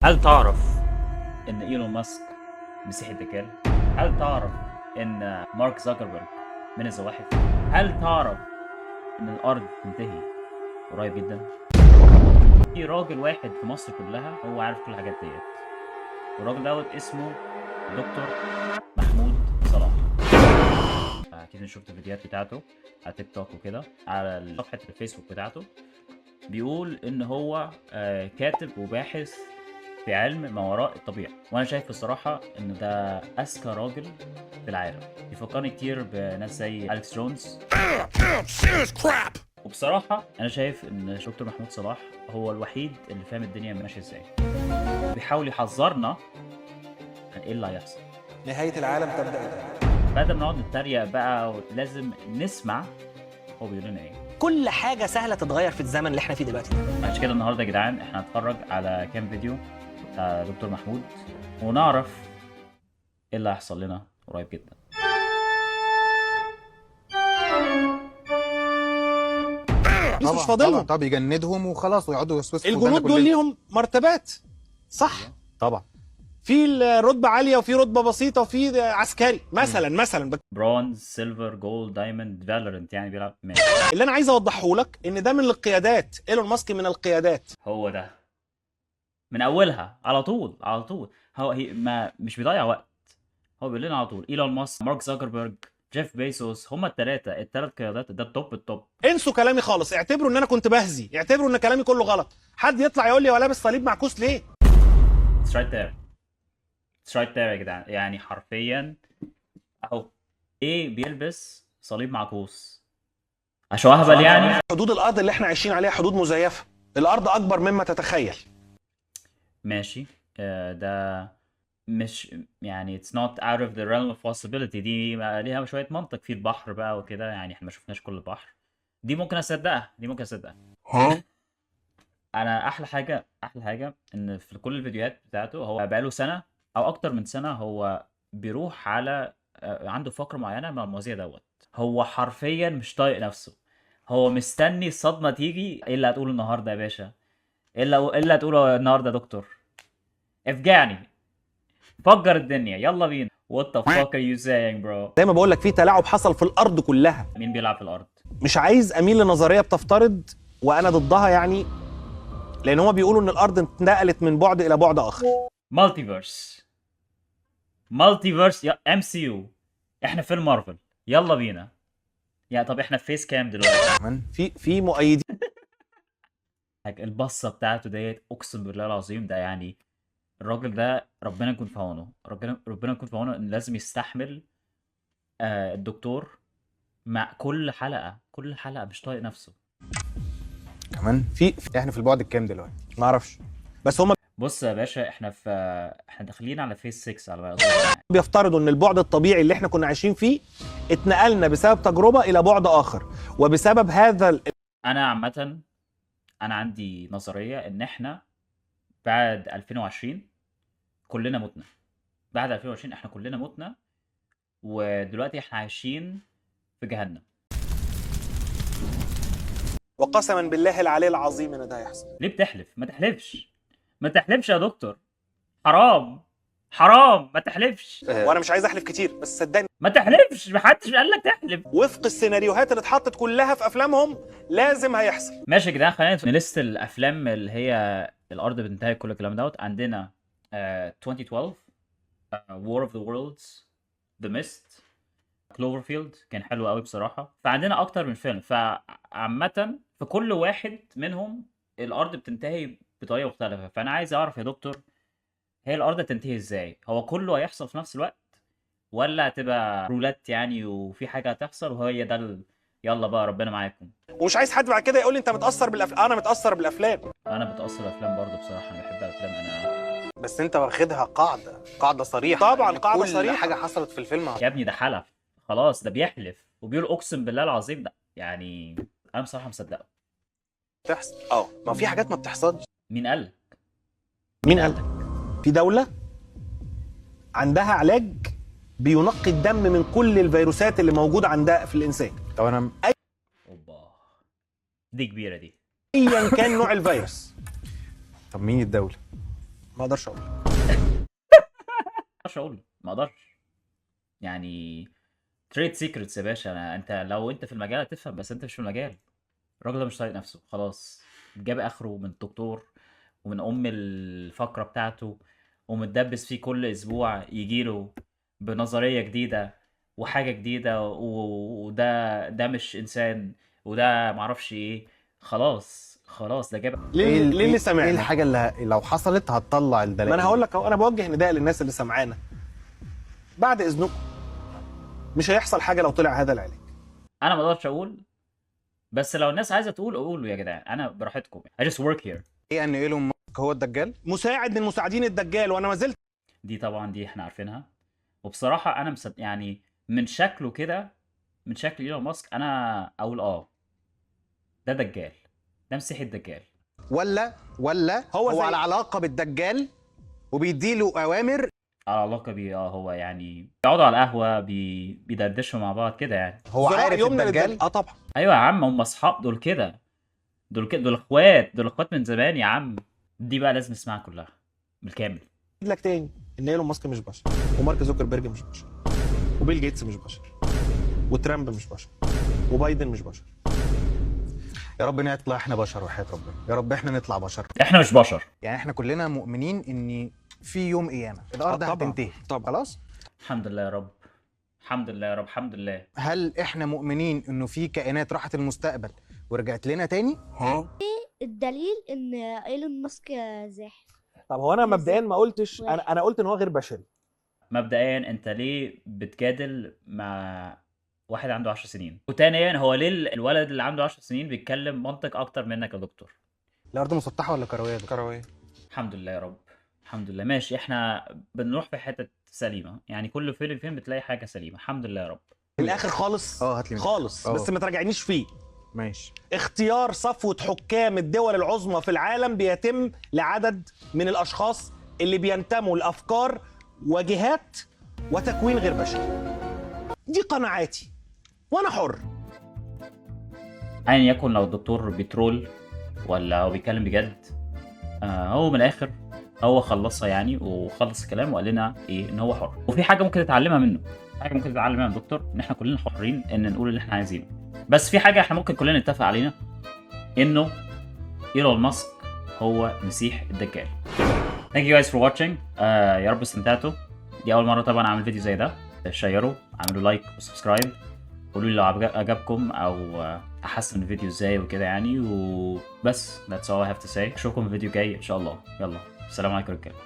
هل تعرف ان ايلون ماسك مسيحي الدجال؟ هل تعرف ان مارك زوكربيرج من الزواحف؟ هل تعرف ان الارض تنتهي قريب جدا؟ في راجل واحد في مصر كلها هو عارف كل الحاجات ديت، والراجل دوت اسمه دكتور محمود صلاح. اكيد شفت الفيديوهات بتاعته على تيك توك وكده، على صفحة الفيسبوك بتاعته بيقول ان هو كاتب وباحث في علم ما وراء الطبيعة، وانا شايف الصراحة ان ده اذكى راجل في العالم. بيفكرني كتير بناس زي اليكس جونز. وبصراحة انا شايف ان دكتور محمود صلاح هو الوحيد اللي فاهم الدنيا ماشية ازاي، بيحاول يحذرنا عن ايه اللي هيحصل. نهاية العالم تبدأ الآن. بدل ما نقعد نتريق بقى، لازم نسمع هو بيقول لنا ايه. كل حاجة سهلة تتغير في الزمن اللي احنا فيه دلوقتي ده. عشان كده النهارده يا جدعان احنا هنتفرج على كام فيديو بتاع دكتور محمود ونعرف ايه اللي هيحصل لنا قريب جدا. مش فاضلهم. طبعا يجندهم وخلاص ويقعدوا يوسوسوا الجنود دول ليهم مرتبات، صح؟ طبعا. في الرتبة عالية وفي رتبة بسيطة وفي عسكري مثلا مثلا. bronze، silver، gold، diamond، Valorant، يعني بيلعب ماشي. اللي انا عايز اوضحه لك ان ده من القيادات، ايلون ماسك من القيادات. هو ده من اولها على طول على طول، هو هي ما مش بيضيع وقت، هو بيقول لنا على طول ايلون ماسك، مارك زوكربيرج، جيف بيزوس، هما الثلاث قيادات، ده ال top ال top. انسوا كلامي خالص، اعتبروا ان انا كنت بهزي، اعتبروا ان كلامي كله غلط. حد يطلع يقول لي هو لابس صليب معكوس ليه؟ It's right there. It's right there يا جدعان، يعني حرفيا اهو ايه بيلبس صليب معكوس عشان اهبل يعني. حدود الارض اللي احنا عايشين عليها حدود مزيفة، الارض اكبر مما تتخيل. ماشي، ده مش يعني it's not out of the realm of possibility، دي ليها شوية منطق في البحر بقى وكده، يعني احنا ما شفناش كل البحر، دي ممكن اصدقها، دي ممكن اصدقها. انا احلى حاجة، احلى حاجة ان في كل الفيديوهات بتاعته هو بقاله سنة او اكتر من سنة هو بيروح على عنده فقرة معينة مع المواضيع دوت، هو حرفيا مش طايق نفسه، هو مستني الصدمة تيجي. ايه اللي هتقوله النهارده يا باشا؟ ايه اللي هتقوله النهارده يا دكتور؟ افجعني، فجر الدنيا، يلا بينا. What the fuck are you saying bro؟ زي ما بقول لك في تلاعب حصل في الارض كلها. مين بيلعب في الارض؟ مش عايز اميل لنظرية بتفترض وانا ضدها يعني، لان هما بيقولوا ان الارض اتنقلت من بعد الى بعد اخر. multiverse، multiverse يا MCU، احنا في المارفل، يلا بينا. يا طب احنا في phase كام دلوقتي؟ في مؤيدين البصه بتاعته ديت اقسم بالله العظيم ده يعني الراجل ده ربنا يكون في عونه، ربنا يكون في عونه ان لازم يستحمل الدكتور مع كل حلقة، كل حلقة مش طايق نفسه. كمان في احنا في البعد الكام دلوقتي؟ ما اعرفش، بس هما بص يا باشا احنا داخلين على phase 6 على ما اظن يعني. بيفترضوا ان البعد الطبيعي اللي احنا كنا عايشين فيه اتنقلنا بسبب تجربه الى بعد اخر، وبسبب هذا انا عامة انا عندي نظرية ان احنا بعد 2020 كلنا متنا، بعد 2020 احنا كلنا متنا، ودلوقتي احنا عايشين في جهنم. وقسما بالله العلي العظيم ان ده هيحصل. ليه بتحلف؟ ما تحلفش، ما تحلفش يا دكتور، حرام حرام، ما تحلفش. وانا مش عايز احلف كتير بس صدقني ما تحلفش، محدش قال لك تحلف. وفق السيناريوهات اللي اتحطت كلها في افلامهم لازم هيحصل. ماشي يا جدعان، خلينا ن list الافلام اللي هي الارض بتنتهي كل الكلام دوت. عندنا 2012، War of the Worlds، The Mist، Cloverfield كان حلو قوي بصراحة. فعندنا اكتر من فيلم، فعامة في كل واحد منهم الارض بتنتهي بطريقة مختلفة. فانا عايز اعرف يا دكتور هي الارض هتنتهي ازاي؟ هو كله هيحصل في نفس الوقت ولا هتبقى رولات يعني وفي حاجة هتحصل وهي ده يلا بقى ربنا معاكم؟ ومش عايز حد بعد كده يقول لي انت متاثر بالافلام. انا متاثر بالافلام، انا بتاثر بالافلام برضه بصراحة، انا بحب الافلام انا. بس انت واخدها قاعدة صريحه. طبعا قاعدة كل صريحه. حاجة حصلت في الفيلم يا ابني ده حلف خلاص، ده بيحلف وبيقول اقسم بالله العظيم ده، يعني انا بصراحة مصدقه. هتحصل. ما في حاجات ما بتحصلش. مين قال لك؟ مين قال لك؟ في دولة عندها علاج بينقي الدم من كل الفيروسات اللي موجودة عندها في الانسان. طب انا اوبا دي كبيرة دي. ايا كان نوع الفيروس. طب مين الدولة؟ ما اقدرش اقول. ما اقدرش اقول، ما اقدرش يعني، trade secrets يا باشا. انت لو انت في المجال هتفهم، بس انت مش في المجال. الراجل ده مش طايق نفسه خلاص، جاب اخره من الدكتور ومن ام الفقرة بتاعته، ومتدبس فيه كل اسبوع يجيله بنظرية جديدة وحاجه جديده، وده مش انسان وده معرفش ايه. خلاص خلاص، ده جاب ليه إيه ليه اللي ايه سامعنا؟ الحاجة اللي لو حصلت هتطلع الدلائل؟ ما انا هقول لك اهو، انا بوجه نداء للناس اللي سامعانا، بعد اذنكم مش هيحصل حاجة لو طلع هذا العلاج. انا ما اقدرش اقول، بس لو الناس عايزه تقول قولوا يا جدعان، انا براحتكم، I just work here. ايه ان ايلون ماسك هو الدجال؟ مساعد من مساعدين الدجال، وانا ما زلت دي طبعا دي احنا عارفينها. وبصراحة انا مصدق يعني من شكله كده، من شكل ايلون ماسك انا اقول ده دجال، ده مسيحي الدجال. ولا هو هو على علاقة بالدجال وبيديله اوامر؟ على علاقة بيه، هو يعني بيقعدوا على القهوة، بيدردشوا مع بعض كده يعني. هو ذراع عارف يمنى الدجال؟ للدجال. اه طبعا. ايوه يا عم، هم اصحاب دول كده، دول كده، دول اخوات، دول اخوات من زمان يا عم. دي بقى لازم نسمعها كلها بالكامل. لك تاني ان ايلون ماسك مش بشر، ومارك زوكربيرج مش بشر، وبيل جيتس مش بشر، وترامب مش بشر، وبايدن مش بشر. يا رب نطلع احنا بشر، وحياة ربنا يا رب احنا نطلع بشر. احنا مش بشر. يعني احنا كلنا مؤمنين ان في يوم قيامه الارض طبعاً. هتنتهي. طبعاً. خلاص. الحمد لله يا رب، الحمد لله يا رب، الحمد لله. هل احنا مؤمنين انه في كائنات راحت المستقبل ورجعت لنا تاني؟ الدليل ان ايلون ماسك زاحف. طب هو انا مبدئيا ما قلتش، انا قلت ان هو غير بشري. مبدئيا انت ليه بتجادل مع واحد عنده 10 سنين؟ وثانيا هو ليه الولد اللي عنده 10 سنين بيتكلم منطق اكتر منك يا دكتور؟ الارض مسطحة ولا كروية؟ كروية. الحمد لله يا رب، الحمد لله. ماشي، احنا بنروح في حتة سليمة يعني، كل فين فين بتلاقي حاجة سليمة. الحمد لله يا رب. من الاخر خالص. هات لي من خالص، الآخر. بس ما تراجعنيش فيه. ماشي. اختيار صفوة حكام الدول العظمى في العالم بيتم لعدد من الأشخاص اللي بينتموا لأفكار وجهات وتكوين غير بشري. دي قناعاتي وأنا حر. ايا يكن، لو الدكتور بيترول ولا هو بيتكلم بجد، هو من الاخر هو خلصها يعني، وخلص الكلام وقال لنا ايه، ان هو حر. وفي حاجة ممكن تتعلمها منه، حاجة ممكن تتعلمها من الدكتور، ان احنا كلنا حرين ان نقول اللي احنا عايزينه. بس في حاجة احنا ممكن كلنا نتفق علينا، انه ايلون ماسك هو مسيح الدجال. Thank you guys for watching. يا رب استمتعتوا. دي اول مرة طبعا اعمل فيديو زي ده. شيروا، اعملوا like و subscribe، قولوا لي لو عجبكم او احسن الفيديو ازاي وكده يعني. وبس، that's all I have to say. اشوفكم في فيديو جاي ان شاء الله. يلا، السلام عليكم رجاله.